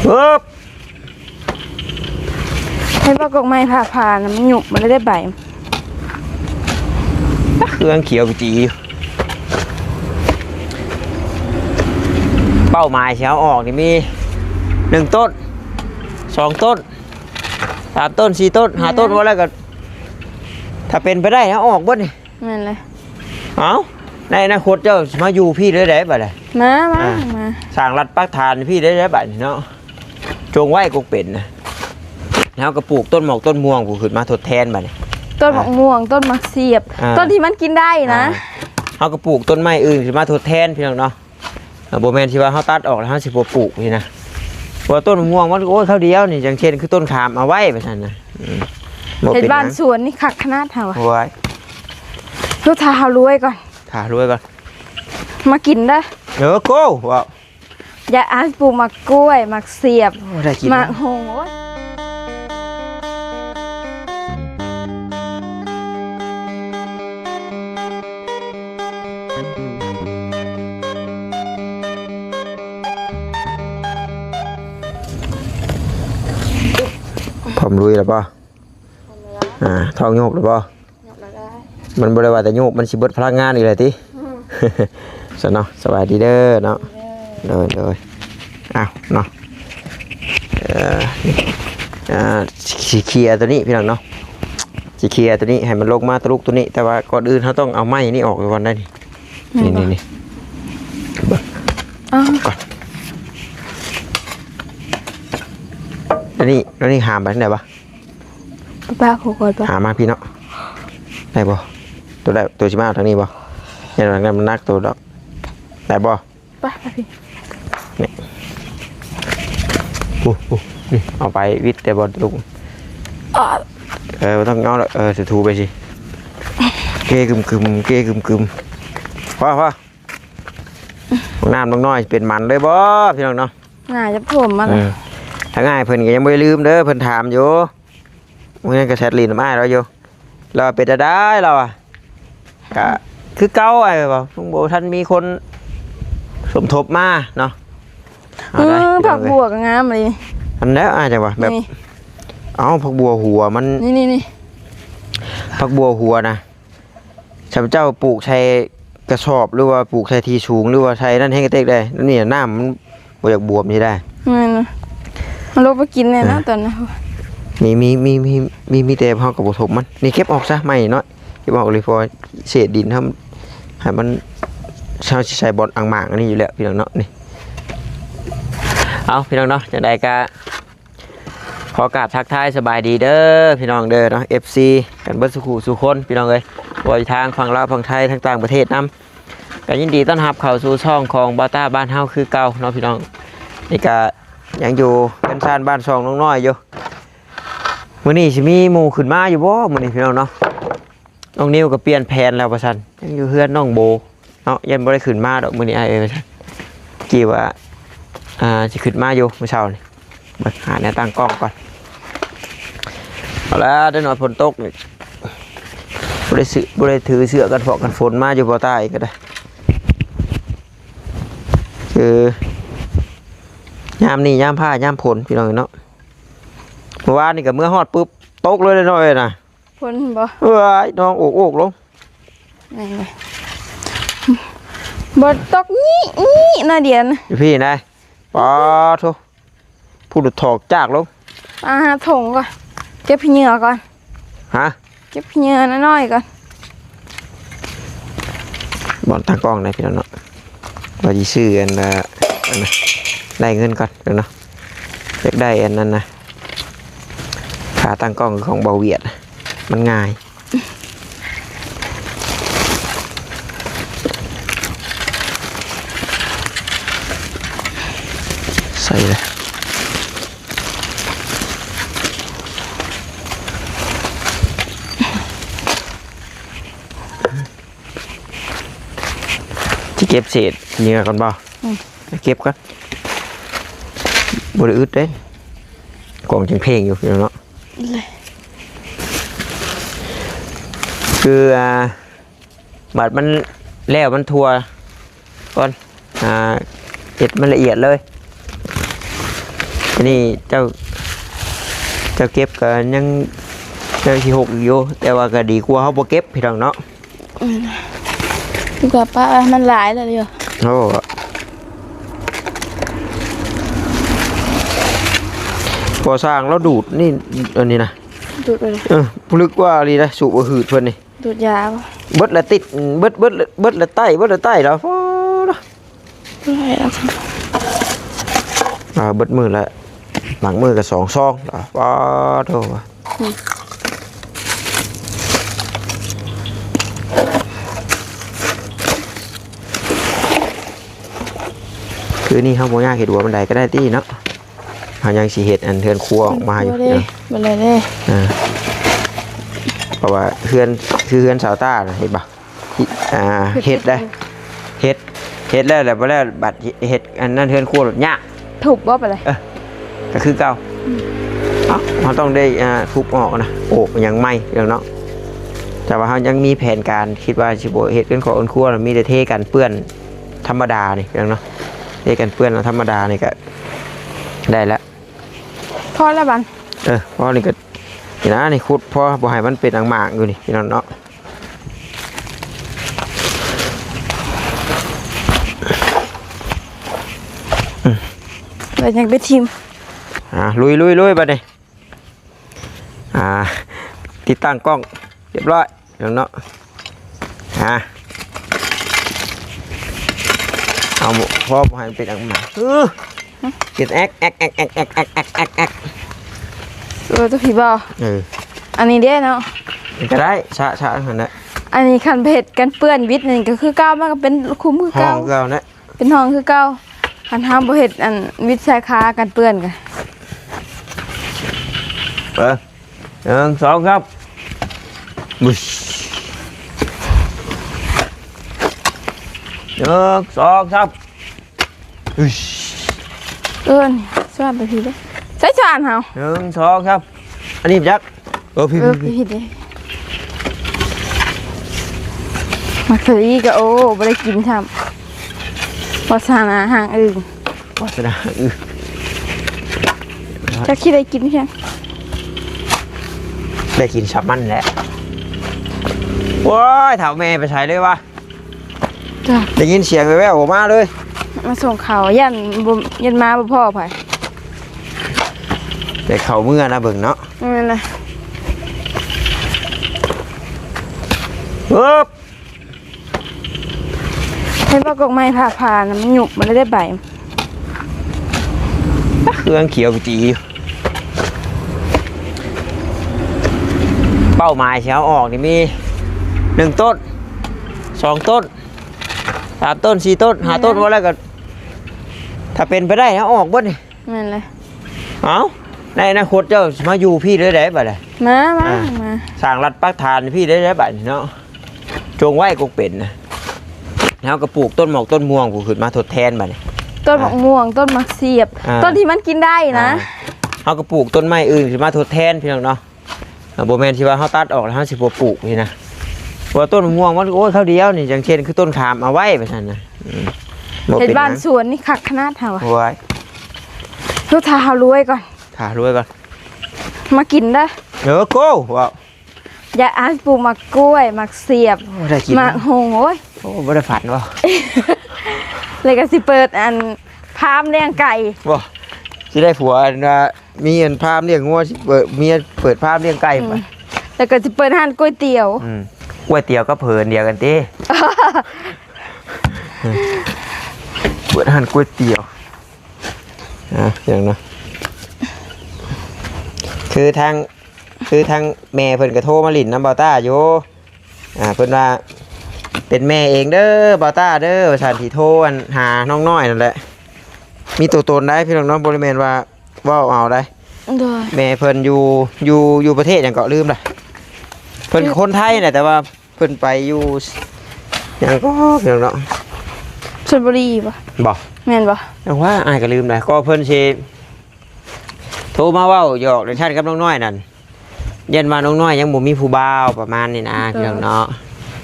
เอิบ เห็นบ่ กกไม้ผ่าๆ น่ะ มันหยุบบ่ได้ ได้ใบ เครื่องเขียวไปจีอยู่ เป้าหมายสิเอาออกนี่มีหนึ่งต้น สองต้น สามต้น สี่ต้น ห้าต้น ว่าแล้วก็ ถ้าเป็นไปได้เอาออกเบิดนี่ แม่นเลย เอ้า ในอนาคตเจ้าสิมาอยู่พี้เลยได้บัดนี้ มา มา อ่า มา สร้างหลักปักฐานพี้เลยได้บัดนี้เนาะ จงไว้กกเป็นนะ เฮาก็ปลูกต้นหมากต้นม่วงพู้นขึ้นมาทดแทนบัดนี้ ต้นหมากม่วง ต้นหมากเสียบ อ่า ต้นที่มันกินได้นะ อ่า เฮาก็ปลูกต้นไม้อื่นขึ้นมาทดแทนพี่น้องเนาะ อ่า บ่แม่นสิว่าเฮาตัดออกแล้วเฮาสิบ่ปลูกนี่นะ เพราะว่าต้นหมากม่วงมัน โอ้ย คราวเดียวนี่ อย่างเช่นคือต้นขามเอาไว้ว่าซั่นนะ อืม บ่ เฮ็ด เป็นหยัง บ้านสวนนี่คักขนาดเฮาอะ โอ้ย เดี๋ยวถ้าเฮารวยก่อน ถ้ารวยก่อน มากินเด้อ เออ โก้ ว้าว อย่า อาจปลูกหมากกล้วย หมากเสียบ โอ้ ได้กิน หมากหงส์ โอ้ย พร้อมลุยแล้วบ่ พร้อมแล้ว อ่า ท้องโยกแล้วบ่ ยกแล้วก็ได้ มันบ่ได้ว่าแต่โยก มันสิเบิดพลังงานอีกแล้วติ อืม ซะเนาะ สบายดีเด้อเนาะ สบายดีเด้อ โดย โดย อ้าว เนาะ เอ่อ อ่า สิเคลียร์ตัวนี้พี่น้องเนาะ สิเคลียร์ตัวนี้ให้มันลงมาตะลุกตัวนี้ แต่ว่าก่อนอื่นเฮาต้องเอาไม้นี่ออกก่อนได้นี่ แม่นบ่ นี่ นี่ นี่ อ้าว ก่อน อันนี้ อันนี้หามไปทางใดวะ ป้า ขอก่อนป้า หามาพี่เนาะ ได้บ่ ตัวได้ ตัวสิมาทางนี้บ่ อย่าทางนั้นมันหนักตัวดอก ได้บ่ ไป ไปพี่ นี่ อู้ อู้ นี่ เอาไปวิดแต่บ่ลุก อ่า เออ บ่ต้องเอาละ เออ ถูๆ ไปสิ เกกึมๆ เกกึมๆ พอ พอ น้ำน้อยเป็นหมันเลยบ่พี่น้องเนาะ น่าจะท่วมมา เอ แล้ว อ ถ้าง่ายเพิ่นก็ยังบ่ได้ลืมเด้อ เพิ่นถามอยู่ มื้อนั้นก็แชทหลิ้นนำอ้ายลาวอยู่ ลาวว่าเป็นจั่งใด๋ ลาวว่า ก็คือเก่า อ้ายว่า ยังบ่ทันมีคนสมทบมาเนาะ เอาได้ อืม พี่น้องเอ้ย ผักบัวก็งามเลย อันนั้นอ้ายจั่งว่าแบบ นี่ เอ้า ผักบัวหัวมัน นี่ๆๆ ผักบัวหัวนะ ถ้าเจ้าปลูกใส่กระสอบ หรือว่าปลูกใส่ที่สูง หรือว่าใส่นั่นแฮงกะเต็กได้ นี่น้ำมันบ่อยากบวมนี่ได้ แม่นนะ เอาลงไปกินแน่นะ อ่า ตอนนั้น มี มี มี มี มี มีแต่เฮาก็บ่ทบมัน นี่เก็บออกซะ ไม้น้อย เก็บออกเลย เพราะว่าเศษดินเฮา ให้มัน เฮาสิใส่บ่อนอ่างหมากอันนี้อยู่แล้วพี่น้องเนาะ นี่ เอาพี่น้องเนาะ จั่งใด๋ก็ ขอกราบทักทายสบายดีเด้อพี่น้องเด้อเนาะ เอฟซี กันเบิดสู่คู่สู่คนพี่น้องเอ้ย บ่ว่าอยู่ทางฝั่งลาวฝั่งไทย ทางต่างประเทศนำ ก็ยินดีต้อนรับเข้าสู่ช่องของบ่าวต้าบ้านเฮาคือเก่าเนาะพี่น้อง นี่ก็ยังอยู่เฮือนซานบ้านช่องน้องน้อยอยู่ มื้อนี้สิมีหมู่ขึ้นมาอยู่บ่มื้อนี้พี่น้องเนาะ น้องนิวก็เปลี่ยนแผนแล้วว่าซั่น ยังอยู่เฮือนน้องโบ เนาะ ยันบ่ได้ขึ้นมาดอกมื้อนี้อ้ายเอ้ย ว่าซั่น กี่ว่า อ่า สิขึ้นมาอยู่มื้อเช้านี่ เบิ่งหาแนวตั้งกล้องก่อน เอาละ ได้หน่อยฝนตกนี่ บ่ได้ซื้อ บ่ได้ถือเสื้อกันฝนกันฝนมาอยู่บ่ตายก็ได้ เออ ยามนี้ยามฟ้ายามฝนพี่น้องเนาะ เมื่อวานนี่ก็เมื่อฮอดปุ๊บ ตกเลยเนาะเอ้ยนะ ฝนบ่ เอ้ย น้องโอกๆ ลง แม่นบ่ บ่ตกงี้ๆ หน่อยเดียวนะ อยู่พี้นะ ปาโธ่ ผู้ดุดถอกจากลง อ่า หาถงก่อน เก็บขี้เหงื่อก่อน ฮะ เก็บขี้เหงื่อน้อยๆ ก่อน บ่อนตั้งกล้องได้พี่น้องเนาะ ว่าสิซื้ออัน เอ่อ อันนั้น ได้เงินก่อนเนาะ อยากได้อันนั้นนะ ขาตั้งกล้องของบ่าวเวียด มันง่าย ใส่เลย สิเก็บเศษเหยื่อก่อนบ่ อืม เก็บก่อน บ่ได้อึดเด้ กองจังเพลงอยู่เนาะ คือ อ่า บัดมันแล้วมันทั่วก่อน อ่า เฮ็ดมันละเอียดเลย เฮ็ ນີ້ເຈົ້າ ເຈົ້າເກັບກໍຍັງ ຍັງຊິຫົກຢູ່ ແຕ່ວ່າກໍດີກວ່າເຮົາບໍ່ເກັບ ພີ່ນ້ອງເນາະ. ອືມ ດີກວ່າປະມັນຫຼາຍແລ້ວຢູ່. ໂອ້ ພໍຊ່າງລາວດູດນີ້ ອັນນີ້ນະ ດູດໄປເລີຍ. ເອີ ຜຶກກວ່າອີ່ຫຼີນະ ສູບບໍ່ຫືດເພິ່ນນີ້. ດູດຢາບໍ່? ເບິດລະຕິດ ເບິດ ເບິດ ເບິດລະໄຕ້ ເບິດລະໄຕ້ລະ ພໍລະ. ບໍ່ໄດ້ລະ ອ່າ ເບິດມື້ລະ ບາງມື້ກໍສອງຊອງລະ ປ້າໂທ້. ອືມ ຄືນີ້ເຮົາບໍ່ຍາກເຮັດຫົວບັນໄດກໍໄດ້ຕິເນາະ. ເຮົາຍັງຊິເຮັດອັນເຮືອນຄົວອອກມາຢູ່ ເຮັດຄົວເດ້ ເນາະ ບັນໄດເດ້. ອ່າ ເພາະວ່າເຮືອນ ຄືເຮືອນຊາວຕ້ານະ ເຫັນບໍ່? ອ່າ ເຮັດໄດ້ ເຮັດ ເຮັດແລ້ວ ແລ້ວບໍ່ແລ້ວ ບັດເຮັດອັນນັ້ນເຮືອນຄົວໂລດຍາກ. ທຸບບໍ່ປານໃດ? ເອີ ກໍຄືເກົ່າ. ອືມ ເອົ້າ ເຮົາຕ້ອງໄດ້ ອ່າ ທຸບອອກນະ ໂອກຫຍັງໃໝ່ເນາະ. ແຕ່ວ່າເຮົາຍັງມີແຜນການ ຄິດວ່າຊິບໍ່ເຮັດເຮືອນຄົວ ເຮືອນຄົວ ມີແຕ່ເທກັນເປື້ອນທຳມະດານີ້ເນາະ. ເທກັນເປື້ອນທຳມະດານີ້ກໍໄດ້ລະ. ພໍລະບັດ ເອີ ພໍນີ້ກໍ ນີ້ນະ ນີ້ຂຸດພໍ ບໍ່ໃຫ້ມັນເປັນອັງໝາກຢູ່ນີ້ ພີ່ນ້ອງເນາະ. ແລ້ວຍັງໄປຖິ້ມ. ອ່າ ລຸຍໆໆ ບັດນີ້. ອ່າ ຕິດຕັ້ງກ້ອງຮຽບຮ້ອຍ ພີ່ນ້ອງເນາະ. ອ່າ ເອົາ ພໍບໍ່ໃຫ້ມັນເປັນອັງໝາກ. ເອີ ເຮັດແອກແອກແອກແອກແອກແອກແອກແອກ. ເອີ ຕົວພີ້ບໍ່? ເອີ ອັນນີ້ເດ້ເນາະ ກໍໄດ້ ຊະ ຊະ ຫັ້ນແຫຼະ. ອັນນີ້ຄັນເຮັດກັນເປື້ອນວິດນີ້ກໍຄືເກົ່າ ມັນກໍເປັນຂຸມຄືເກົ່າ ຫ້ອງຄືເກົ່ານະ ເປັນຫ້ອງຄືເກົ່າ. ຄັນເຮົາບໍ່ເຮັດອັນວິດຊາຍຄາກັນເປື້ອນກະ ເອີ ໜຶ່ງ ສອງ ສາມ ໜຶ່ງ ສອງ ສາມ. ເອີ້ນສວນໄປພີ້ເດີ້ ໃຊ້ສວນເຮົາ. ໜຶ່ງ ສອງ ສາມ. ອັນນີ້ຈັກ ເອີ ພີ້ ເອີ ພີ້ ພີ້ເດ້. ໝາກເຕີຣີກໍ ໂອ້ ບໍ່ໄດ້ກິນຊ້ຳ ວາສະໜາຫາງອຶ່ງ. ວາສະໜາຫາງອຶ່ງ ຈັກຊິໄດ້ກິນຄືຫຍັງ ໄດ້ກິນຊ້ຳມັນແຫຼະ. ໂອ້ຍ ເຖົ້າແມ່ໄປໃສເລີຍວະ? ຈ້າ ໄດ້ຍິນສຽງແວ່ວໆ ອອກມາເລີຍ ມາສົ່ງເຂົ້າ. ຢ້ານບໍ່ ຢ້ານມາບໍ່ພໍ້ໃຜ ໄດ້ເຂົ້າເມືອນະເບິ່ງເນາະ. ແມ່ນລະ ເອີບ ເຫັນບໍ່ ກົກໄມ້ຜ່າໆນະ ມັນຫຍຸບ ມັນໄດ້ໃບ ເຄື່ອງຂຽວປີຕີຢູ່. ເປົ້າໝາຍຊິເອົາອອກນີ້ມີ ໜຶ່ງ ຕົ້ນ ສອງ ຕົ້ນ ສາມ ຕົ້ນ ສີ່ ຕົ້ນ ຫ້າ ຕົ້ນ ບໍ່ແລ້ວກໍ ຖ້າເປັນໄປໄດ້ເອົາອອກເບິດນີ້. ແມ່ນເລີຍ. ເອົ້າ ໃນອະນາຄົດເຈົ້າຊິມາຢູ່ພີ້ເລີຍໄດ໋ບັດນີ້. ມາ ມາ ອ່າ ມາ ສ້າງຫຼັກປັກຖານພີ້ເລີຍໄດ໋ບັດນີ້ເນາະ. ຈົ່ງໄວ້ກົກເປັນນະ ເຮົາກໍປູກຕົ້ນໝອກຕົ້ນມ່ວງພຸ້ນຂຶ້ນມາທົດແທນບັດນີ້. ຕົ້ນໝາກ ອ່າ ມ່ວງ ຕົ້ນໝາກສຽບ ອ່າ ຕົ້ນທີ່ມັນກິນໄດ້ນະ. ອ່າ ເຮົາກໍປູກຕົ້ນໄມ້ອື່ນຂຶ້ນມາທົດແທນ ພີ່ນ້ອງເນາະ. ອ່າ ບໍ່ແມ່ນຊິວ່າເຮົາຕັດອອກແລ້ວເຮົາຊິບໍ່ປູກນີ້ນະ ເພາະວ່າຕົ້ນໝາກມ່ວງມັນ ໂອ້ຍ ຄາວດຽວນີ້ ຢ່າງເຊັ່ນຄືຕົ້ນຂາມ ເອົາໄວ້ວ່າຊັ້ນນະ. ອືມ ເຮັດບ້ານສວນນີ້ຄັກຂະໜາດເຮົາ ໂອ້ຍ ຄືຖ້າເຮົາລວຍກ່ອນ ຖ້າລວຍກ່ອນ ມາກິນເດີ້. ເອີ ໂກ ວ້າວ ຢາກ ອາ ປູກໝາກກ້ວຍ ໝາກສຽບ ໂອ້ ໄດ້ກິນ ໝາກຫົງ. ໂອ້ຍ ໂອ້ ບໍ່ໄດ້ຝັນບໍ່ ແລ້ວກໍຊິເປີດອັນ ຟາມລ້ຽງໄກ່ ບໍ່ ຊິໄດ້ຜົວອັນວ່າ ມີອັນຟາມລ້ຽງງົວ ຊິເປີດ ເມຍເປີດຟາມລ້ຽງໄກ່. ອືມ ແລ້ວກໍຊິເປີດຮ້ານກ໋ວຍຕຽວ. ອືມ ກ໋ວຍຕຽວກັບເຫີນດຽວກັນຕິ ເປີດຮ້ານກ໋ວຍຕຽວ. ອ່າ ຫຍັງນະ ຄືທາງ ຄືທາງແມ່ເພິ່ນກໍໂທມາຫຼິ້ນນຳບ່າວຕ້າຢູ່. ອ່າ ເພິ່ນວ່າ ເປັນແມ່ເອງເດີບ່າວຕ້າເດີ ວ່າຊັ້ນ ທີ່ໂທອັນຫານ້ອງນ້ອຍນັ້ນແຫຼະ. ມີຕົວຕົນໄດ໋ ພີ່ນ້ອງເນາະ ບໍ່ໄດ້ແມ່ນວ່າເວົ້າເອົາໄດ໋. ໂດຍ ແມ່ເພິ່ນຢູ່ ຢູ່ ຢູ່ປະເທດຫຍັງເກາະ ລືມລະ. ເພິ່ນຄົນໄທແຫຼະ ແຕ່ວ່າເພິ່ນໄປຢູ່ຫຍັງເກາະ ພີ່ນ້ອງເນາະ ຊົນບຸຣີບໍ່? ບໍ່ ແມ່ນບໍ່? ຈັ່ງວ່າ ອ້າຍກໍລືມໄດ໋ ກໍເພິ່ນຊິໂທມາເວົ້າຫຍອກເລື່ອງຊັ້ນກັບນ້ອງນ້ອຍນັ້ນ. ຢ້ານວ່ານ້ອງນ້ອຍຍັງບໍ່ມີຜູ້ບ່າວປະມານນີ້ນະ ໂດຍ ພີ່ນ້ອງເນາະ.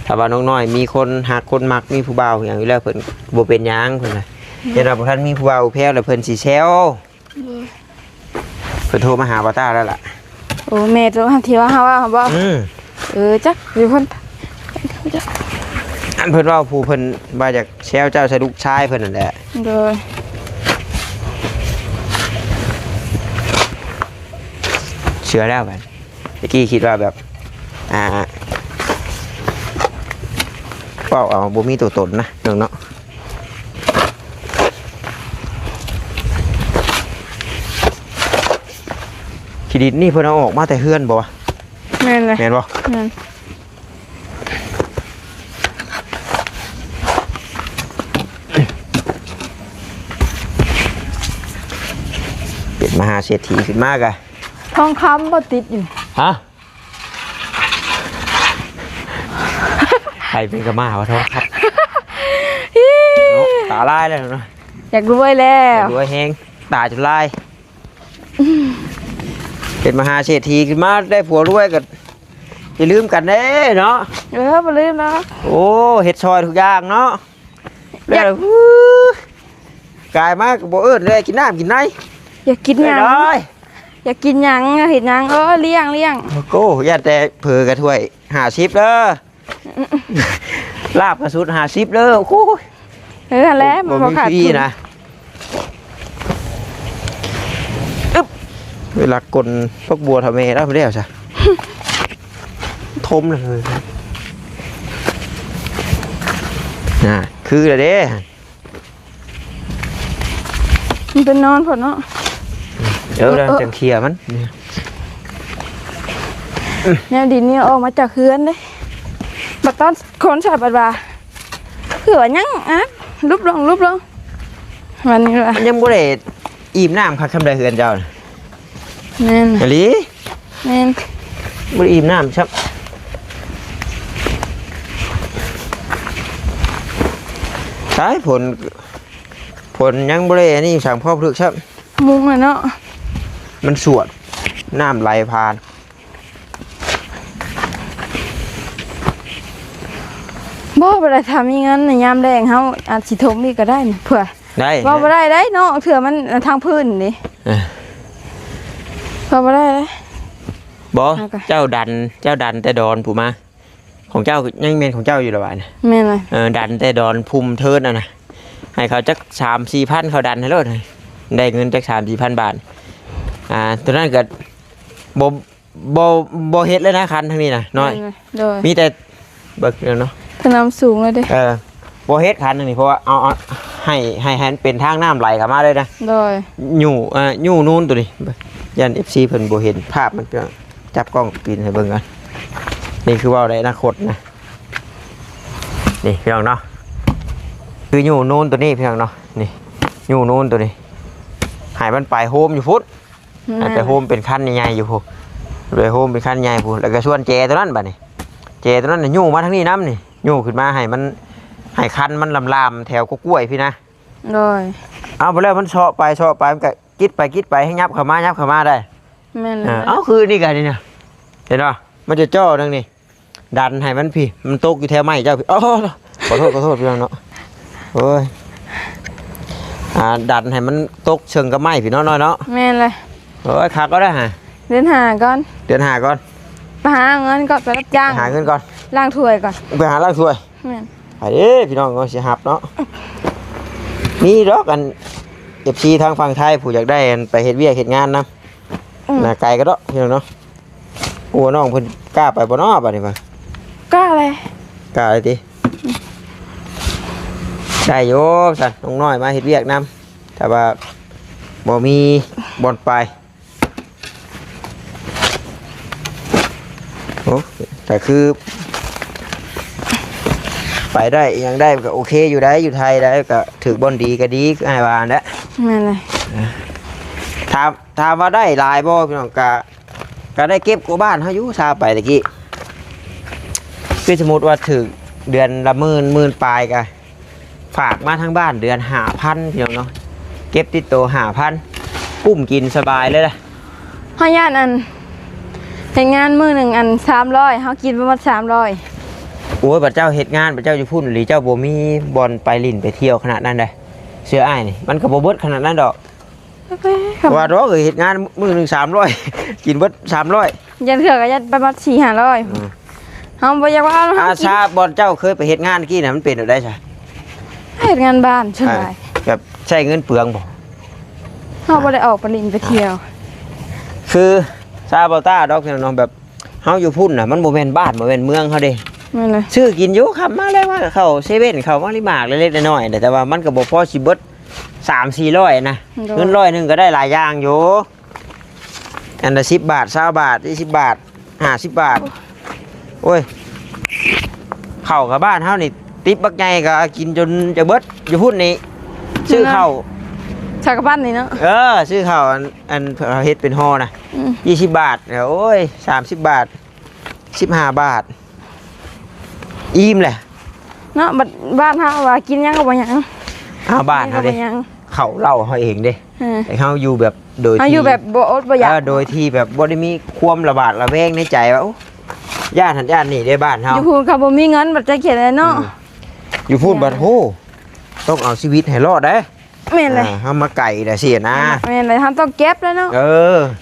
ຖ້າວ່ານ້ອງນ້ອຍມີຄົນຮັກຄົນມັກ ມີຜູ້ບ່າວຫຍັງຢູ່ແລ້ວ ເພິ່ນບໍ່ເປັນຫຍັງ ເພິ່ນນະ. ອືມ ຢ້ານວ່າບໍ່ທັນມີຜູ້ບ່າວຜູ້ແພ້ວ ແລ້ວເພິ່ນຊິແຊວ. ໂດຍ ເພິ່ນໂທມາຫາບ່າວຕ້າແລ້ວລະ. ໂອ້ ແມ່ໂທຫາທີ່ວ່າເຮົາວ່າບໍ່? ອືມ ເອີ ຈັກຢູ່ເພິ່ນ ອັນເພິ່ນເວົ້າ ຜູ້ເພິ່ນວ່າຢາກແຊວເຈົ້າໃສ່ລູກຊາຍເພິ່ນນັ້ນແຫຼະ. ໂດຍ ເຊື່ອແລ້ວບັດ ຕະກີ້ຄິດວ່າແບບ ອ່າ ເວົ້າເອົາ ບໍ່ມີຕົວຕົນນະນ້ອງເນາະ. ຂີ້ດິນນີ້ເພິ່ນເອົາອອກມາແຕ່ເຮືອນບໍ່ວະ? ແມ່ນເລີຍ ແມ່ນບໍ່? ແມ່ນ. ເປັນມະຫາເສດຖີຂຶ້ນມາກະ ທອງຄຳບໍ່ຕິດຢູ່. ຮະ? ໃຜເປັນກະມາວ່າທອງຄຳ ເນາະ ຕາລາຍແລ້ວເນາະ. ຢາກລວຍແລ້ວ ຢາກລວຍແຮງ ຕາຈົນລາຍ. ເປັນມະຫາເສດຖີຂຶ້ນມາ ໄດ້ຜົວລວຍກະຢ່າລືມກັນເດ້ເນາະ. ເອີ ບໍ່ລືມເນາະ. ໂອ້ ເຮັດຊ່ອຍທຸກຢ່າງເນາະ. ຢາກ ແລ້ວ ກາຍມາກະບໍ່ເອີ້ນເລີຍ ກິນນ້ຳກິນໃນ. ຢາກກິນຫຍັງ ເອີຍ ຢາກກິນຫຍັງ ເຮັດຫຍັງ. ເອີ ລ້ຽງ ລ້ຽງ. ໂອ້ ຢ້ານແຕ່ເຜີກະຖ້ວຍຫ້າສິບເດີ ລາບກະຊຸດຫ້າສິບເດີ. ໂອ້ຍ ເອີ ຫັ້ນແຫຼະ ບໍ່ ມັນບໍ່ຂາດທຶນນະ. ອຶບ ເວລາກົນພວກບົວເຖົ້າແມ່ລາວແລ້ວຊະ ທົມເລີຍ. ນະ ຄືລະເດ້. ມັນເປັນນອນພຸ້ນເນາະ. ເອີ ເອີ ຈັ່ງເຄຍມັນ. ແນວດິນນີ້ອອກມາຈາກເຮືອນເດ້. ບັດຕອນຄົນໃສ່ບັດວ່າ ຄືວ່າຍັງ ອ່ະ ຫຼຸບລົງ ຫຼຸບລົງ ມັນວ່າ ມັນຍັງບໍ່ໄດ້ອີ່ມນ້ຳຄັກສ່ຳໃດເຮືອນເຈົ້ານະ. ແມ່ນ ອີ່ຫຼີ. ແມ່ນ ບໍ່ໄດ້ອີ່ມນ້ຳຊ້ຳ. ຕາຍ ຝົນ ຝົນຍັງບໍ່ໄດ້ອັນນີ້ ສັງພໍ້ພະລຶກຊ້ຳ. ມຸງແລ້ວເນາະ ມັນສວດ ນ້ຳໄຫຼຜ່ານ. ບໍ່ ບໍ່ໄດ້ ຖ້າມີເງິນໃນຍາມແລ້ງ ເຮົາອາດຊິຖົມອີກກະໄດ້ນີ້ ເພື່ອ ໄດ້ ເວົ້າບໍ່ໄດ້ເດ້ເນາະ ເທື່ອມັນທາງພື້ນເດ້. ເອີ ເວົ້າບໍ່ໄດ້ເດ້. ບໍ່ ເຮົາກະ ເຈົ້າດັນ ເຈົ້າດັນແຕ່ດອນພຸ້ນມາ ຂອງເຈົ້າຍັງແມ່ນຂອງເຈົ້າຢູ່ລະຫວານະ. ແມ່ນເລີຍ. ເອີ ດັນແຕ່ດອນພຸ້ມເທີນຫັ້ນນະ ໃຫ້ເຂົາຈັກສາມສີ່ພັນ ເຂົາດັນໃຫ້ໂລດ ໄດ້ເງິນຈັກສາມສີ່ພັນບາດ. ອ່າ ໂຕນັ້ນກະບໍ່ ບໍ່ ບໍ່ເຮັດເລີຍນະ ຄັນທາງນີ້ນະ ນ້ອຍ. ແມ່ນເລີຍ. ໂດຍ ມີແຕ່ ເບິ່ງເນາະ ເພິ່ນນຳສູງເລີຍເດ້. ເອີ ບໍ່ເຮັດຄັນໜຶ່ງນີ້ ເພາະວ່າເອົາ ເອົາ ໃຫ້ ໃຫ້ ໃຫ້ມັນເປັນທາງນ້ຳໄຫຼເຂົ້າມາເລີຍນະ. ໂດຍ ຍູ້ ເອີ ຍູ້ນູນໂຕນີ້ ຢ້ານເອັຟຊີເພິ່ນບໍ່ເຫັນພາບມັນ ຈັບກ້ອງປິ່ນໃຫ້ເບິ່ງກ່ອນ. ນີ້ຄືເວົ້າໃນອະນາຄົດນະ ນີ້ພີ່ນ້ອງເນາະ ຄືຍູ້ນູນໂຕນີ້ພີ່ນ້ອງເນາະ. ນີ້ ຍູ້ນູນໂຕນີ້ ໃຫ້ມັນໄປໂຮມຢູ່ພຸ້ນ. ແມ່ນ ໃຫ້ໄປໂຮມເປັນຄັນໃຫຍ່ໆຢູ່ພຸ້ນ ໄປໂຮມເປັນຄັນໃຫຍ່ພຸ້ນ. ແລ້ວກະສ່ວນແຈໂຕນັ້ນ ບາດນີ້ ແຈໂຕນັ້ນຍູ້ມາທາງນີ້ນຳນີ້ ຍູ້ຂຶ້ນມາໃຫ້ມັນ ໃຫ້ຄັນມັນລາມໆແຖວກົກກ້ວຍພີ້ນະ. ໂດຍ ເອົາ ບາດແລ້ວມັນເຊາະໄປເຊາະໄປ ມັນກະກິດໄປກິດໄປ ໃຫ້ຫຍັບເຂົ້າມາ ຫຍັບເຂົ້າມາໄດ້. ແມ່ນແລ້ວ. ເອົາ ຄືນີ້ກະນີ້ນະ ເຫັນບໍ່ ມັນຈະເຈາະທາງນີ້ ດັນໃຫ້ມັນພີ້ ມັນຕົກຢູ່ແຖວໄມ້ເຈົ້າພີ້. ອໍ ຂໍໂທດ ຂໍໂທດພີ່ນ້ອງເນາະ. ໂອ້ຍ ອ່າ ດັນໃຫ້ມັນຕົກເຊິ່ງກັບໄມ້ພີ້ເນາະ ນ້ອຍເນາະ. ແມ່ນເລີຍ. ໂອ້ຍ ຄັກກໍໄດ້ຫາ ເດືອນຫ້າກ່ອນ ເດືອນຫ້າກ່ອນ ໄປຫາເງິນກ່ອນ ໄປຮັບຈ້າງ ໄປຫາເງິນກ່ອນ ລ້າງຖ້ວຍກ່ອນ ໄປຫາລ້າງຖ້ວຍ. ແມ່ນ ໄປເດ້ພີ່ນ້ອງເນາະ ຊິຮັບເນາະ. ມີດອກອັນ ເອັຟຊີທາງຝັ່ງໄທ ຜູ້ຢາກໄດ້ອັນໄປເຮັດວຽກເຮັດງານນຳ ອືມ ນະ ໄກກະເດາະພີ່ນ້ອງເນາະ. ໂອ້ ນ້ອງເພິ່ນກ້າໄປບໍ່ເນາະ ບາດນີ້ວ່າ ກ້າແຫຼະ ກ້າເລີຍຕິ. ໄດ້ຢູ່ຊັ້ນ ນ້ອງນ້ອຍມາເຮັດວຽກນຳ ແຕ່ວ່າບໍ່ມີບ່ອນໄປ. ໂອ້ ກະຄືໄປໄດ້ ອີ່ຫຍັງໄດ້ ກະໂອເຄຢູ່ໄດ໋ ຢູ່ໄທໄດ໋ ກະຖືກບ່ອນດີກະດີ ຄືອ້າຍວ່າຫັ້ນແຫຼະ. ແມ່ນເລີຍ. ຖາມ ຖາມວ່າໄດ້ຫຼາຍບໍ່ພີ່ນ້ອງ ກະ ກະໄດ້ເກັບກວ່າບ້ານເຮົາຢູ່ ຊາວປາຍຕະກີ້. ຄືສົມມຸດວ່າຖືກເດືອນລະໝື່ນ ໝື່ນປາຍ ກະຝາກມາທາງບ້ານເດືອນຫ້າພັນ ພີ່ນ້ອງເນາະ ເກັບຕິດໂຕຫ້າພັນ ກຸ້ມກິນສະບາຍເລີຍລະ. ເຮົາຢ້ານອັນ ເຮັດງານມື້ໜຶ່ງອັນສາມຮ້ອຍ ເຮົາກິນບໍ່ໝົດສາມຮ້ອຍ. ໂອ້ຍ ບາດເຈົ້າເຮັດງານ ບາດເຈົ້າຢູ່ພຸ້ນອີ່ຫຼີ ເຈົ້າບໍ່ມີບ່ອນໄປຫຼິ້ນໄປທ່ຽວຂະໜາດນັ້ນໃດ໋ ເຊື່ອອ້າຍນີ້ ມັນກະບໍ່ເບິດຂະໜາດນັ້ນດອກ. ວ່າດອກເອີຍ ເຮັດງານມື້ໜຶ່ງສາມຮ້ອຍ ກິນເບິດສາມຮ້ອຍ ຢ່າງເທື່ອກໍຍັດໄປໝົດສີ່ຫ້າຮ້ອຍ ເອີ ເຮົາບໍ່ຢາກວ່າເຮົາ ອາຊາບ່ອນເຈົ້າເຄີຍໄປເຮັດງານກີ້ນະ ມັນເປັນແນວໃດຊະ? ເຮັດງານບ້ານສ່ວນຫຼາຍ ແບບໃຊ້ເງິນເປືອງບໍ່? ເຮົາບໍ່ໄດ້ອອກໄປຫຼິ້ນໄປທ່ຽວ ຄືຊາບໍ່ຕ້າດອກເນາະ ແບບ ເຮົາຢູ່ພຸ້ນນະ ມັນບໍ່ແມ່ນບ້ານ ບໍ່ແມ່ນເມືອງເຮົາເດ້ ແມ່ນເລີຍ ຊື້ກິນຢູ່ ຄຳມາແລ້ວວ່າເຂົ້າເຊເວັ່ນ ເຂົ້າມາລິມາກເລັກໆນ້ອຍໆ ແຕ່ວ່າມັນກໍບໍ່ພໍຊິເບິດສາມສີ່ຮ້ອຍນະ ໂດຍ ເງິນຮ້ອຍໜຶ່ງກໍໄດ້ຫຼາຍຢ່າງຢູ່ ອັນລະສິບບາດ ຊາວບາດ ຊາວບາດ ຫ້າສິບບາດ ໂອ້ຍ ເຂົ້າກັບບ້ານເຮົານີ້ ຕິບບັກໃຫຍ່ກໍກິນຈົນຈະເບິດ ຢູ່ພຸ້ນນີ້ ຊື້ເຂົ້າ ຊາກະປັ້ນນີ້ເນາະ ເອີ ຊື້ເຂົ້າອັນ ອັນເຮົາເຮັດເປັນຫໍ່ນະ ອືມ ຊາວບາດ ໂອ້ຍ ສາມສິບບາດ ສິບຫ້າບາດ ອີ່ມແຫຼະເນາະ ບາດ ບ້ານເຮົາວ່າກິນຫຍັງກໍບໍ່ຫຍັງ ເອົາບ້ານເຮົາເດ້ ກິນຫຍັງກໍບໍ່ຫຍັງ ເຂົ້າເຫຼົ້າເຮົາເອງເດ້ ເອີ ແຕ່ເຮົາຢູ່ແບບໂດຍ ເຮົາຢູ່ ທີ່ ແບບບໍ່ອົດບໍ່ຢາກ ເອີ ໂດຍທີ່ແບບບໍ່ໄດ້ມີຄວາມລະຫວາດລະແວງໃນໃຈວ່າ ໂອ້ ຢ້ານຫັ້ນຢ້ານນີ້ເດ້ບ້ານເຮົາ ຢູ່ພຸ້ນເຂົາບໍ່ມີເງິນ ບັດຈັກເຮັດໃດເນາະ ອືມ ຢູ່ພຸ້ນບັດ ໂອ້ ຕ້ອງເອົາຊີວິດໃຫ້ລອດເດ້ ແມ່ນເລີຍ ອ່າ ເຮົາມາໄກແລ້ວຊີ້ນະ ແມ່ນເລີຍ ເຮົາຕ້ອງເກັບແລ້ວເນາະ ເອີ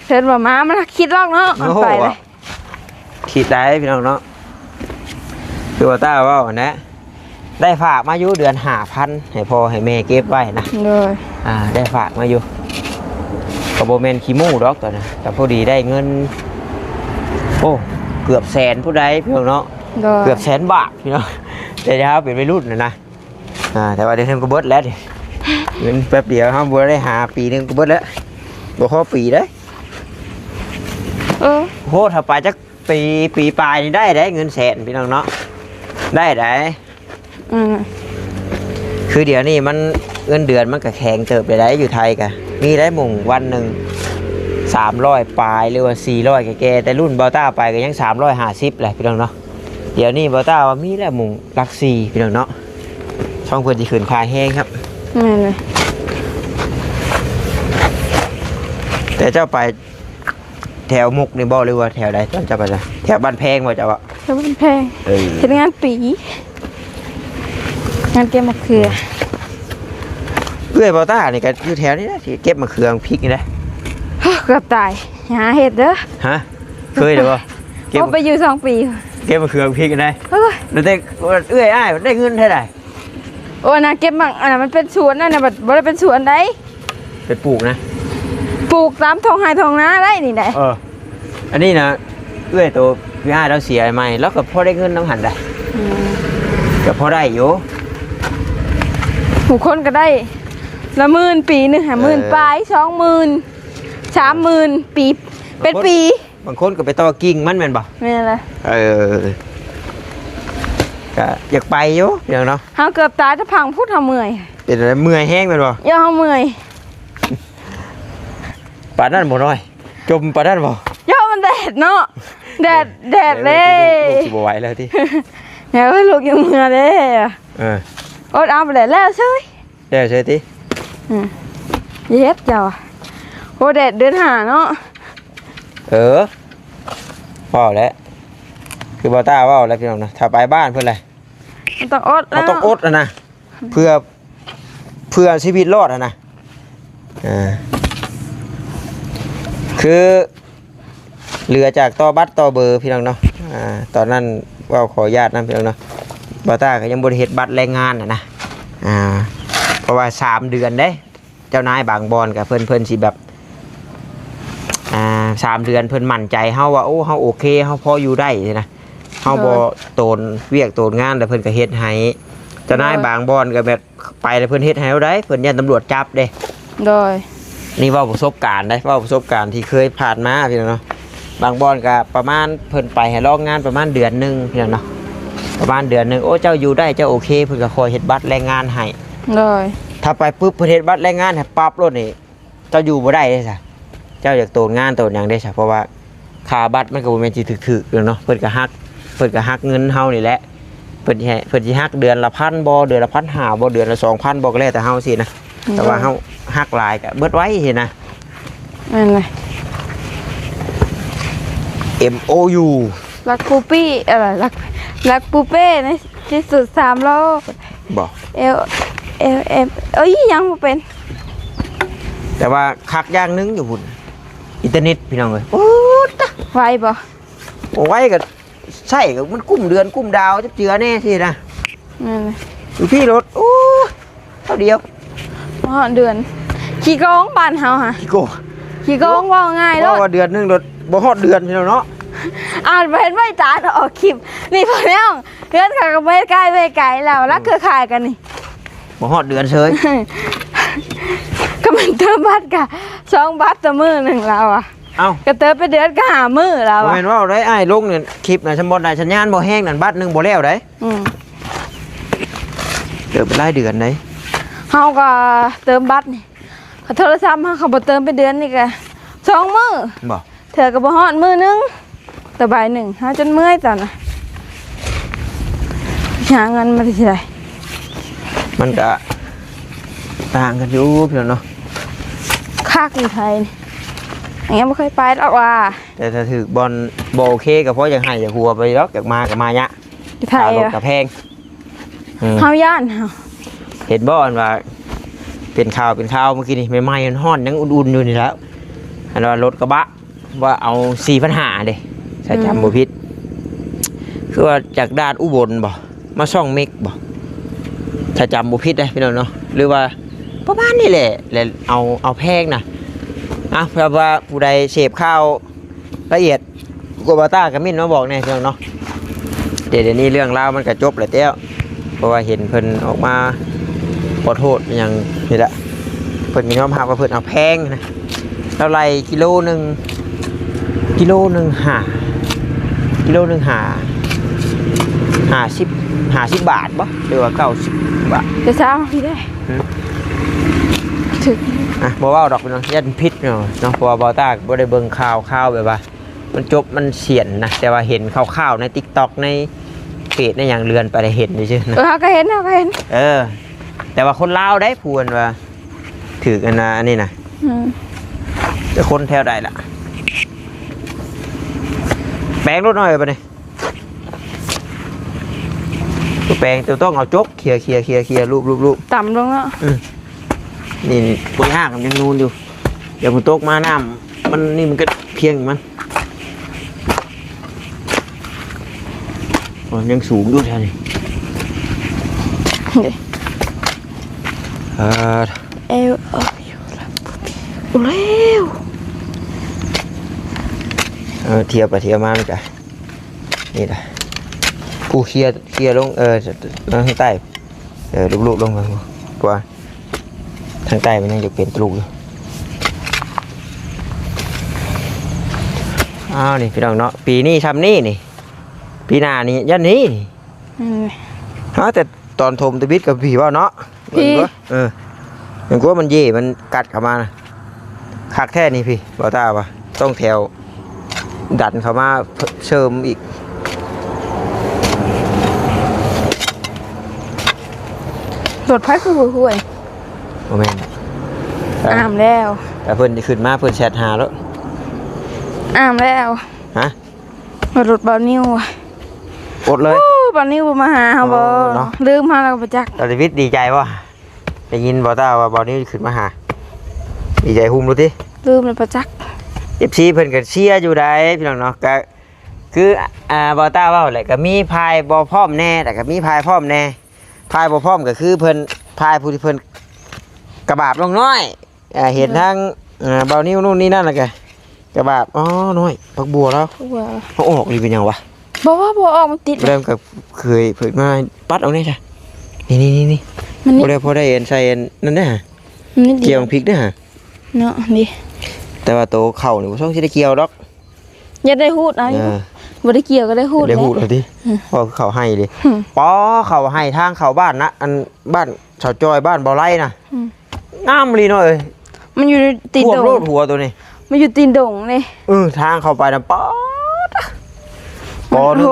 ເພິ່ນວ່າມາ ມັນຄິດລອກເນາະ ໂອ້ໂຫ ໄປເລີຍ ຄິດໄດ້ພີ່ນ້ອງເນາະ ຄືວ່າຕ້າເວົ້າຫັ້ນແຫຼະ ໄດ້ຝາກມາຢູ່ເດືອນຫ້າພັນ ໃຫ້ພໍ່ໃຫ້ແມ່ເກັບໄວ້ນະ ໂດຍ ອ່າ ໄດ້ຝາກມາຢູ່ ກໍບໍ່ແມ່ນຂີ້ໝູ່ດອກຕອນນັ້ນ ກໍພໍດີໄດ້ເງິນ ໂອ້ ເກືອບແສນພຸ້ນໃດ໋ພີ່ນ້ອງເນາະ ໂດຍ ເກືອບແສນບາດພີ່ນ້ອງ ແຕ່ເຮົາເປັນໄວລຸ້ນນະນະ ອ່າ ແຕ່ວ່າດຽວໜຶ່ງກໍເບິດແລ້ວ ເງິນແປັບດຽວເຮົາບໍ່ໄດ້ຫາ ປີໜຶ່ງກໍເບິດແລ້ວ ບໍ່ພໍປີເດ້ ເອີ ໂຫ ຖ້າໄປຈັກປີ ປີປາຍນີ້ໄດ້ເດ້ ເງິນແສນພີ່ນ້ອງເນາະ ໄດ້ໃດ ອືມ ຄືດຽວນີ້ມັນ ເງິນເດືອນມັນກໍແຂງເຕີບໄດ້ ຢູ່ໄທກໍມີໄດ້ໝຸ່ງວັນໜຶ່ງສາມຮ້ອຍປາຍ ຫຼືວ່າສີ່ຮ້ອຍແກ່ໆ ແຕ່ລຸ້ນເບົາຕ້າໄປກໍຍັງສາມຮ້ອຍຫ້າສິບແຫຼະພີ່ນ້ອງເນາະ ດຽວນີ້ເບົາຕ້າວ່າມີແລ້ວໝຸ່ງຫຼັກສີ່ພີ່ນ້ອງເນາະ ຊ່ອງເພິ່ນຊິຂຶ້ນຄ່າແຮງຄັບ ແມ່ນເລີຍ ແຕ່ເຈົ້າໄປແຖວມຸກນີ້ບໍ່ ຫຼືວ່າແຖວໃດ ຕອນເຈົ້າໄປນະ ແຖວບ້ານແພງບໍ່ເຈົ້າເວົ້າ ແຖວບ້ານແພງ ເອີ ເຮັດງານປີ ງານເກັບໝາກເຂືອ ເອື້ອຍເບົາຕ້ານີ້ກໍຢູ່ແຖວນີ້ນະ ທີ່ເກັບໝາກເຂືອໝາກພິກນີ້ນະ ເກືອບຕາຍ ຫາເຮັດເດີ ຮະ ເຄີຍເດີບໍ່ ເກັບ ໂອ້ ໄປຢູ່ສອງປີ ເກັບມະເຂືອເພັດໄດ້ ໂອ້ຍ ແລ້ວແຕ່ເອື້ອຍອ້າຍໄດ້ເງິນເທົ່າໃດ? ໂອ້ ອັນນັ້ນເກັບໝາກ ອັນນັ້ນມັນເປັນສວນ ອັນນັ້ນບັດບໍ່ໄດ້ເປັນສວນໃດ ໄປປູກນະ ປູກຕາມທົ່ງໄຮ່ທົ່ງນາໄດ້ນີ້ໃດ ເອີ ອັນນີ້ນະ ເອື້ອຍໂຕພີ່ອ້າຍລາວເສຍໃໝ່ ລາວກໍພໍໄດ້ເງິນນຳຫັ້ນໃດ ອືມ ກໍພໍໄດ້ຢູ່ ບາງຄົນກໍໄດ້ລະໝື່ນ ປີໜຶ່ງຫາໝື່ນ ເອີ ປາຍ ສອງໝື່ນ ສາມໝື່ນ ປີ ເປັນປີ ບາງຄົນກໍໄປຕໍ່ກິ່ງມັນແມ່ນບໍ່? ແມ່ນແຫຼະ ເອີ ກະຢາກໄປຢູ່ພີ່ນ້ອງເນາະ ເຮົາເກືອບຕາຍແຕ່ພັງພຸ້ນ ເຮົາເມື່ອຍ ເປັນຈັ່ງໃດ ເມື່ອຍແຮງແມ່ນບໍ່? ເອີ ເຮົາເມື່ອຍ ປານນັ້ນບໍ່ນ້ອຍ ຈົມປານນັ້ນບໍ່? ເອີ ມັນແດດເນາະ ແດດ ແດດເດ້ ເອີ ລູກ ລູກຊິບໍ່ໄຫວແລ້ວຕິ ແມ່ເອີຍ ລູກຍັງເມື່ອເດ້ ເອີ ອົດເອົາໄປແລ້ວ ແລ້ວເຊີຍ ແລ້ວເຊີຍຕິ ອືມ ເຮັດເຈົ້າ ໂອ້ ແດດເດືອນຫ້າເນາະ ເອີ ເວົ້າແຫຼະ ຄືບໍ່ຕ້າເວົ້າແຫຼະພີ່ນ້ອງນະ ຖ້າໄປບ້ານເພິ່ນແຫຼະ ມັນຕ້ອງອົດແລ້ວ ມັນຕ້ອງອົດຫັ້ນນະ ເພື່ອ ເພື່ອຊີວິດລອດຫັ້ນນະ ເອີ ຄື ເຫຼືອຈາກຕໍ່ບັດຕໍ່ເບີພີ່ນ້ອງເນາະ ອ່າ ຕອນນັ້ນເວົ້າຂໍອະນຸຍາດນຳພີ່ນ້ອງເນາະ ບ່າວຕ້າກໍຍັງບໍ່ໄດ້ເຮັດບັດແຮງງານຫັ້ນນະ ອ່າ ເພາະວ່າສາມເດືອນເດ້ ເຈົ້ານາຍບາງບ່ອນກໍເພິ່ນ ເພິ່ນຊິແບບ ອ່າ ສາມເດືອນເພິ່ນໝັ້ນໃຈເຮົາວ່າ ໂອ້ ເຮົາໂອເຄ ເຮົາພໍຢູ່ໄດ້ຊີ້ນະ ເຮົາບໍ່ ໂດຍ ໂຕນວຽກໂຕນງານ ແລ້ວເພິ່ນກໍເຮັດໃຫ້ ເຈົ້ານາຍ ໂດຍ ບາງບ່ອນກໍແບບ ໄປແລ້ວເພິ່ນເຮັດໃຫ້ເຮົາໄດ້ ເພິ່ນຢ້ານຕຳຫຼວດຈັບເດ້ ໂດຍ ນີ້ເວົ້າປະສົບການເດ້ ເວົ້າປະສົບການທີ່ເຄີຍຜ່ານມາພີ່ນ້ອງເນາະ ບາງບ່ອນກໍປະມານເພິ່ນໄປໃຫ້ລອງງານປະມານເດືອນໜຶ່ງພີ່ນ້ອງເນາະ ປະມານເດືອນໜຶ່ງ ໂອ້ ເຈົ້າຢູ່ໄດ້ ເຈົ້າໂອເຄ ເພິ່ນກໍຄ່ອຍເຮັດບັດແຮງງານໃຫ້ ໂດຍ ຖ້າໄປປຶບເພິ່ນເຮັດບັດແຮງງານໃຫ້ປັບໂລດນີ້ ເຈົ້າຢູ່ບໍ່ໄດ້ເດ້ຊະ ເຈົ້າຢາກໂຕນງານໂຕນຫຍັງເດ້ຊະ ເພາະວ່າຄ່າບັດມັນກໍບໍ່ແມ່ນຊິຖືກໆເນາະ ເພິ່ນກໍຫັກ ເພິ່ນກໍຫັກເງິນເຮົານີ້ແຫຼະ ເພິ່ນຊິໃຫ້ ເພິ່ນຊິຫັກເດືອນລະພັນບໍ່ ເດືອນລະພັນຫ້າບໍ່ ເດືອນລະສອງພັນບໍ່ ກໍແລ້ວແຕ່ເຮົາຊີ້ນະ ແຕ່ວ່າເຮົາຫັກຫຼາຍກໍເບິດໄວຊີ້ນະ ແມ່ນເລີຍ ເອັມໂອຢູ ລັກປູປີ້ ເອີ ລັກ ລັກປູເປ້ໃນທີ່ສຸດສາມໂລ ບໍ່ ເອວ ເອວ ເອວ ເອີຍ ຍັງບໍ່ເປັນ ແຕ່ວ່າຄັກຢ່າງໜຶ່ງຢູ່ພຸ້ນ ອິນເຕີເນັດພີ່ນ້ອງເອີຍ. ໂອ້ຕະ ໄວບໍ່? ບໍ່ໄວກໍໃຊ້ ກໍມັນກຸ້ມເດືອນກຸ້ມດາວ ຈັກເທື່ອແນ່ຊີ້ນະ. ແມ່ນແຫຼະ ຢູ່ພີ້ໂລດ ໂອ້ ເທົ່າດຽວ ບໍ່ຮອດເດືອນ. ຂີ້ໂກງບ້ານເຮົາຫະ ຂີ້ໂກງ ຂີ້ໂກງ ເວົ້າງ່າຍໂລດ ເວົ້າວ່າເດືອນໜຶ່ງໂລດ ບໍ່ຮອດເດືອນພີ່ນ້ອງເນາະ. ອ່ານບໍ່ເຫັນໃບຕາອອກຄລິບນີ້ ພໍ່ນ້ອງ. ເຮືອນເຂົາກໍບໍ່ໄດ້ໃກ້ ບໍ່ໄດ້ໄກແລ້ວ ລັກເຄືອຂ່າຍກັນນີ້ ບໍ່ຮອດເດືອນເຊີຍ. ກໍມັນເຕີມບັດກະສອງບັດຕໍ່ມື້ໜຶ່ງລາວອະ. ເອົ້າ ກໍເຕີມເປັນເດືອນກໍຫ້າມື້ລາວອະ. ບໍ່ແມ່ນເວົ້າໄດ໋ ອ້າຍລົງນີ້ຄລິບນະ ສຳບໍ່ໄດ້ສັນຍານບໍ່ແຮງນັ້ນ ບັດໜຶ່ງບໍ່ແລ້ວໄດ໋. ອືມ ເຕີມເປັນຫຼາຍເດືອນໄດ໋. ເຮົາກໍເຕີມບັດນີ້ ໂທລະສັບເຮົາ ຄັນບໍ່ເຕີມເປັນເດືອນນີ້ກໍສອງມື້ບໍ່ ເທື່ອກໍບໍ່ຮອດມື້ໜຶ່ງ ແຕ່ໃບໜຶ່ງ ຫາຈົນເມື່ອຍຕອນນະ ຫາເງິນມາແຕ່ໃສ. ມັນກະຕ່າງກັນຢູ່ພີ່ນ້ອງເນາະ. ຄັກຢູ່ໄທນີ້ ຍັງບໍ່ເຄີຍໄປດອກວ່າ ແຕ່ຖ້າຖືກບ່ອນບໍ່ໂອເຄກໍພໍຢາກໄຫ້ຢາກຫົວໄປດອກ ຢາກມາກໍມາຍະ ຢູ່ໄທ ຄ່າລົດກໍແພງ. ເອີ ເຮົາຢ້ານເຮົາ ເຫັນບໍ່ ອັນວ່າເປັນຂ່າວ ເປັນຂ່າວມື້ກີ້ນີ້ ໃໝ່ໆ ຮ້ອນໆ ຍັງອຸ່ນໆ ຢູ່ນີ້ແຫຼະ ອັນວ່າລົດກະບະ ວ່າເອົາສີ່ພັນຫ້າເດ້ ຖ້າຈຳ ອືມ ບໍ່ຜິດ ຄືວ່າຈາກດ່ານອຸບົນບໍ່ ມາຊ່ອງເມັກບໍ່ ຖ້າຈຳບໍ່ຜິດເດ້ພີ່ນ້ອງເນາະ ຫຼືວ່າປະມານນີ້ແຫຼະ ແລະເອົາ ເອົາແພງນະ. ອ່ະ ເພື່ອວ່າຜູ້ໃດເສບຂ່າວລະອຽດ ກວ່າບ່າວຕ້າກະມິ້ນມາບອກແດ່ພີ່ນ້ອງເນາະ. ແຕ່ດຽວນີ້ເລື່ອງລາວມັນກະຈົບແລ້ວແຕ້ວ ເພາະວ່າເຫັນເພິ່ນອອກມາຂໍໂທດຫຍັງນີ້ແຫຼະ ເພິ່ນກໍຍອມຮັບວ່າເພິ່ນເອົາແພງນະ. ລາວໄລ່ກິໂລໜຶ່ງ ກິໂລໜຶ່ງຫ້າ ກິໂລໜຶ່ງຫ້າ ຫ້າສິບ ຫ້າສິບບາດບໍ່ ຫຼືວ່າເກົ້າສິບບາດ ຈະຊາວພີ້ເດ້. ຫືມ ຖືກ ອ່ະ ບໍ່ເວົ້າດອກພີ່ນ້ອງ ຢ້ານຜິດເນາະ ເນາະ ເພາະວ່າບ່າວຕ້າກໍບໍ່ໄດ້ເບິ່ງຂ່າວ ຂ່າວແບບວ່າ ມັນຈົບມັນສ່ຽນນະ ແຕ່ວ່າເຫັນຄ່າວໆໃນຕິກຕັອກ ໃນເຟສໃນຫຍັງ ເລື່ອນໄປແລ້ວເຫັນຊື່ໆນະ. ເອີ ເຮົາກໍເຫັນ ເຮົາກໍເຫັນ ເອີ ແຕ່ວ່າຄົນລາວໄດ໋ ຜູ້ອັນວ່າຖືກອັນນ່າ ອັນນີ້ນະ. ອືມ ແຕ່ຄົນແຖວໃດລະ ແປງລົດໜ້ອຍບັດນີ້ ແປງ ເຈົ້າຕ້ອງເອົາຈົກເຂ່ຍໆໆ ລູບໆໆ ຕຳລົງເນາະ. ອືມ ນີ້ໆ ບໍ່ຍາກ ມັນຍັງນູນຢູ່ ດຽວຝົນຕົກມານ້ຳມັນນີ້ ມັນກໍພຽງມັນ. ໂອ້ ຍັງສູງຢູ່ແຖວນີ້ ເອີ ເອວ ເອີ ເອີ ທຽວໄປທຽວມາມັນກະ ນີ້ລະ ຜູ້ເຄຍ ເຄຍລົງ ເອີ ລົງທາງໃຕ້ ເອີ ລູບໆລົງ ກວ່າ ທາງໃຕ້ມັນຍັງຈະເປັນຕະລຸກຢູ່. ອ້າວ ນີ້ພີ່ນ້ອງເນາະ ປີນີ້ຊ່ຳນີ້ນີ້ ປີໜ້ານີ້ຢ້ານນີ້ນີ້. ອືມ ເອົາ ແຕ່ຕອນຖົມຕະບິດກັບຜີເວົ້າເນາະ ຜີ ເອີ ຍັງກວ່າມັນເຢ ມັນກັດເຂົ້າມານະ ຄັກແທ້ນີ້ພີ້ ບໍ່ຕາວ່າ ຕ້ອງແຖວ ດັນເຂົ້າມາເສີມອີກ. ລົດໃຜຄືຫ້ວຍໆ? ບໍ່ແມ່ນ ອ້າມແລ້ວ ຖ້າເພິ່ນຊິຂຶ້ນມາ ເພິ່ນແຊັດຫາໂລດ. ອ້າມແລ້ວ ຮະ? ວ່າລົດບ່າວນິວ ອົດເລີຍ. ໂອ້ ບ່າວນິວບໍ່ມາຫາເຮົາບໍ່? ເນາະ ລືມເຮົາແລ້ວບໍ່ຈັກ. ຕາດວິດດີໃຈບໍ່? ໄດ້ຍິນບໍ່ຕາວ່າບ່າວນິວຂຶ້ນມາຫາ ດີໃຈຫຸ່ມໂລດຕິ. ລືມແລ້ວບໍ່ຈັກ. ເອັຟຊີເພິ່ນກໍເຊຍຢູ່ໃດ໋ ພີ່ນ້ອງເນາະ ກະຄື ອ່າ ບ່າວຕ້າເວົ້າແຫຼະ ກໍມີຝ່າຍບໍ່ພ້ອມແດ່ ແລ້ວກໍມີຝ່າຍພ້ອມແດ່. ຝ່າຍບໍ່ພ້ອມກໍຄືເພິ່ນ ຝ່າຍຜູ້ທີ່ເພິ່ນກະບາບລົງນ້ອຍ ອ່າ ເຫັນທາງ ອ່າ ບ່າວນິວ ໂນ່ນນີ້ນັ້ນ ແລ້ວກໍກະບາບ ອໍ ນ້ອຍ ຜັກບົວລາວ ເອົາອອກນີ້ເປັນຫຍັງວະ? ບໍ່ວ່າບໍ່ອອກ ມັນຕິດ ແລ້ວກໍເຄີຍເພິ່ນມາປັດເອົາແດ່ຈ້ະ. ນີ້ໆໆ ມັນນີ້ ພໍໄດ້ ພໍໄດ້ອັນໃສ່ອັນນັ້ນເດ້ ມັນນິດດຽວ ກ່ຽວພິກເດ້ ເນາະ ນີ້ ແຕ່ວ່າໂຕເຂົ້ານີ້ບໍ່ຊ່ອງຊິໄດ້ກ່ຽວດອກ. ຢ່າໄດ້ຮູດເອົາຢູ່ ເອີ ບໍ່ໄດ້ກ່ຽວກໍໄດ້ຮູດ ໄດ້ຮູດເອົາຕິ. ອືມ ພໍຄືເຂົ້າໄຮ່ເດ້ ອືມ ປໍເຂົ້າໄຮ່ທາງເຂົ້າບ້ານນະ ອັນບ້ານສາວຈອຍ ບ້ານບໍ່ໄລນະ ອືມ ງາມອີ່ຫຼີເນາະເອີຍ. ມັນຢູ່ຕີນດົງ ໂລດຫົວໂຕນີ້ ມັນຢູ່ຕີນດົງນີ້. ເອີ ທາງເຂົ້າໄປນະ ປາດ ມັນ ປໍ ໂຫ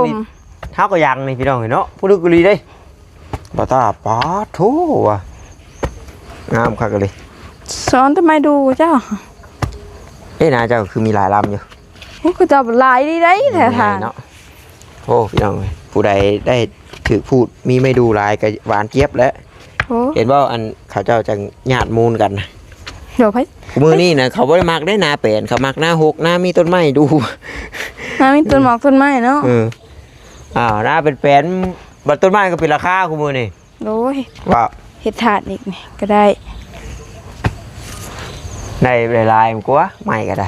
ເຮົາກໍຍັງນີ້ພີ່ນ້ອງເອີຍເນາະ ຜູ້ລຶກອີ່ຫຼີເດ້. ບໍ່ຕາ ປາດໂທ ວ່າງາມຄັກອີ່ຫຼີ. ສອນແຕ່ໄມ້ດູ່ເຈົ້າ ເອີ ນາເຈົ້າຄືມີຫຼາຍລຳຢູ່. ໂອ້ ເຂົາເຈົ້າຫຼາຍດີໄດ໋ ແຖວທາງເນາະ. ໂອ້ ພີ່ນ້ອງເອີຍ ຜູ້ໃດໄດ້ຖືກພູດມີໄມ້ດູ່ຫຼາຍກໍຫວານຈຽບແຫຼະ. ໂອ້ ເຫັນບໍ່ ອັນເຂົາເຈົ້າຈັ່ງຍາດມູນກັນນະ. ດອກໄຜ ມື້ນີ້ນະ ເຂົາບໍ່ໄດ້ມັກເດ້ນາແປນ ເຂົາມັກນາຮົກ ນາມີຕົ້ນໄມ້ດູ ນາມີຕົ້ນໝອກຕົ້ນໄມ້ເນາະ ເອີ ອ້າວ ນາເປັນແປນ ບັດຕົ້ນໄມ້ກໍເປັນລາຄາຄູ່ມື້ນີ້ ໂອ້ຍ ວ່າ ເຮັດຖາດອີກນີ້ກໍໄດ້ ໄດ້ຫຼາຍໆ ມັນກວ່າໄມ້ກໍໄດ້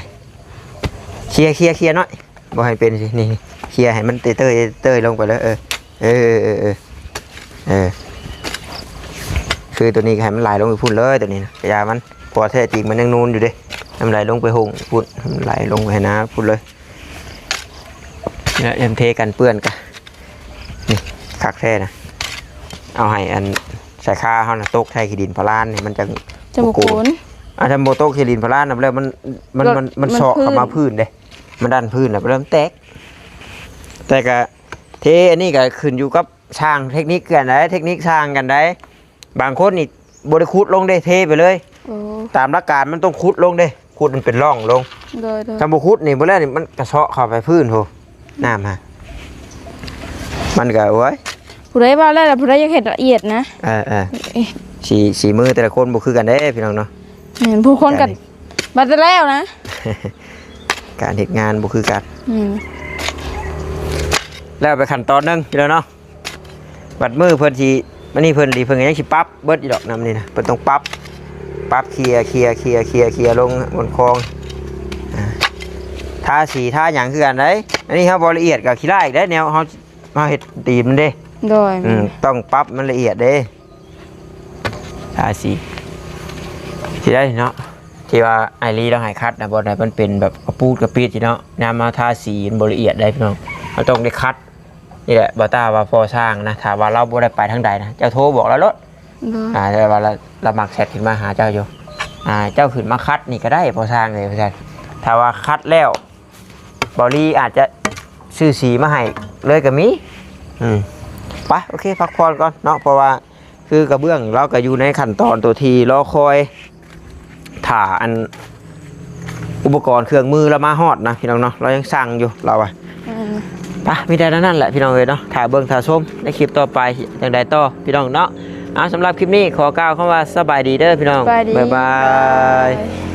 ເຄຍ ເຄຍ ເຄຍໜ້ອຍ ບໍ່ໃຫ້ເປັນ ນີ້ ເຄຍໃຫ້ມັນເຕີຍໆ ເຕີຍໆ ລົງໄປເລີຍ ເອີ ເອີ ເອີ ເອີ ເອີ ຄືໂຕນີ້ກໍໃຫ້ມັນໄຫຼລົງໄປພຸ້ນເລີຍ ໂຕນີ້ນະ ກະຢ່າມັນ ເພາະວ່າແທ້ຈິງມັນຍັງນູນຢູ່ເດ້ ໃຫ້ມັນໄຫຼລົງໄປໂຮ່ງພຸ້ນ ໃຫ້ມັນໄຫຼລົງໄປໃຫ້ນາພຸ້ນເລີຍ ແລ້ວເຮັດເທກັນເປື້ອນກະ ນີ້ ຄັກແທ້ນະ ເອົາໃຫ້ອັນສາຍຄາເຮົານະຕົກໃສ່ຂີ້ດິນພາລານນີ້ ມັນຈັ່ງ ຈະບໍ່ໂກນ ໂກນ ອ່າ ຖ້າບໍ່ຕົກຂີ້ດິນພາລານນະ ແລ້ວມັນ ມັນ ກໍ ມັນ ມັນ ມັນ ເຊາະ ພື້ນ ເຂົ້າມາພື້ນເດ້ ມັນດັນພື້ນແລ້ວ ແລ້ວມັນແຕກ ແຕ່ກະເທອັນນີ້ກະຂຶ້ນຢູ່ກັບຊ່າງເຕັກນິກກັນໃດ໋ ເຕັກນິກຊ່າງກັນໃດ໋ ບາງຄົນນີ້ບໍ່ໄດ້ຂຸດລົງເດ້ ເທໄປເລີຍ ໂອ້ ຕາມຫຼັກການມັນຕ້ອງຂຸດລົງເດ້ ຂຸດໃຫ້ມັນເປັນຮ່ອງລົງ ໂດຍໆ ຄັນບໍ່ຂຸດນີ້ ບໍ່ແລ້ວນີ້ມັນກະເຊາະເຂົ້າໄປພື້ນພຸ້ນ ນ້ຳຫັ້ນ ມັນກະ ໂອ້ຍ ຜູ້ໃດເວົ້າແລ້ວລະ ຜູ້ໃດຢາກເຮັດລະອຽດນະ ເອີໆ ເອີຍ ສີ ສີມືແຕ່ລະຄົນບໍ່ຄືກັນເດ້ພີ່ນ້ອງເນາະ ແມ່ນ ຜູ້ຄົນກັນ ການ ບາດແລ້ວນະ ການເຮັດງານບໍ່ຄືກັນ ແມ່ນ ແລ້ວໄປຂັ້ນຕອນໜຶ່ງຢູ່ແລ້ວເນາະ ບັດມື້ເພິ່ນຊິ ອັນນີ້ເພິ່ນດີ ເພິ່ນກໍຍັງຊິປັບເບິດຢູ່ດອກ ນ້ຳນີ້ນະ ເພິ່ນຕ້ອງປັບ ປັບເຄຍ ເຄຍ ເຄຍ ເຄຍ ເຄຍລົງບົນຄອງ ອ່າ ທາສີທາຫຍັງຄືກັນໃດ໋ ອັນນີ້ເຮົາບໍ່ລະອຽດກໍຂີ້ລ້າຍອີກໃດ໋ ແນວເຮົາ ເຮົາເຮັດຕີນມັນເດ້ ໂດຍ ອືມ ຕ້ອງປັບມັນລະອຽດເດ້ ທາສີ ຊິໄດ້ເນາະ ທີ່ວ່າອ້າຍລີລາວໃຫ້ຂັດນະ ບ່ອນໃດມັນເປັນແບບກະປູດກະປິດຊິເນາະ ຍາມມາທາສີມັນບໍ່ລະອຽດໃດ໋ພີ່ນ້ອງ ເຮົາຕ້ອງໄດ້ຂັດ ນີ້ແຫຼະ ບ່າວຕ້າວ່າພໍ່ຊ່າງນະ ຖ້າວ່າລາວບໍ່ໄດ້ໄປທາງໃດນະ ເຈົ້າໂທບອກລາວໂລດ ໂດຍ ອ່າ ແຕ່ວ່າລາວ ລາວມັກແຊັດຂຶ້ນມາຫາເຈົ້າຢູ່ ອ່າ ເຈົ້າຂຶ້ນມາຂັດນີ້ກໍໄດ້ພໍ່ຊ່າງເອີຍ ວ່າຊັ້ນ ຖ້າວ່າຂັດແລ້ວ ບ່າວລີອາດຈະຊື້ສີມາໃຫ້ເລີຍກໍມີ ອືມ ໄປ ໂອເຄ ພັກຜ່ອນກ່ອນເນາະ ເພາະວ່າ ຄືກະເບື້ອງລາວກໍຢູ່ໃນຂັ້ນຕອນໂຕທີ່ລໍຄອຍ ຖ້າອັນ ອຸປະກອນເຄື່ອງມືລາວມາຮອດນະພີ່ນ້ອງເນາະ ລາວຍັງສັ່ງຢູ່ລາວວ່າ ອືມ ໄປ ມີແຕ່ນັ້ນແຫຼະພີ່ນ້ອງເອີຍເນາະ ຖ້າເບິ່ງຖ້າຊົມໃນຄລິບຕໍ່ໄປ ຈັ່ງໃດຕໍ່ພີ່ນ້ອງເນາະ ອ່າ ສຳລັບຄລິບນີ້ຂໍກ່າວຄຳວ່າສະບາຍດີເດີພີ່ນ້ອງ ສະບາຍດີ ບາຍບາຍ ບາຍບາຍ.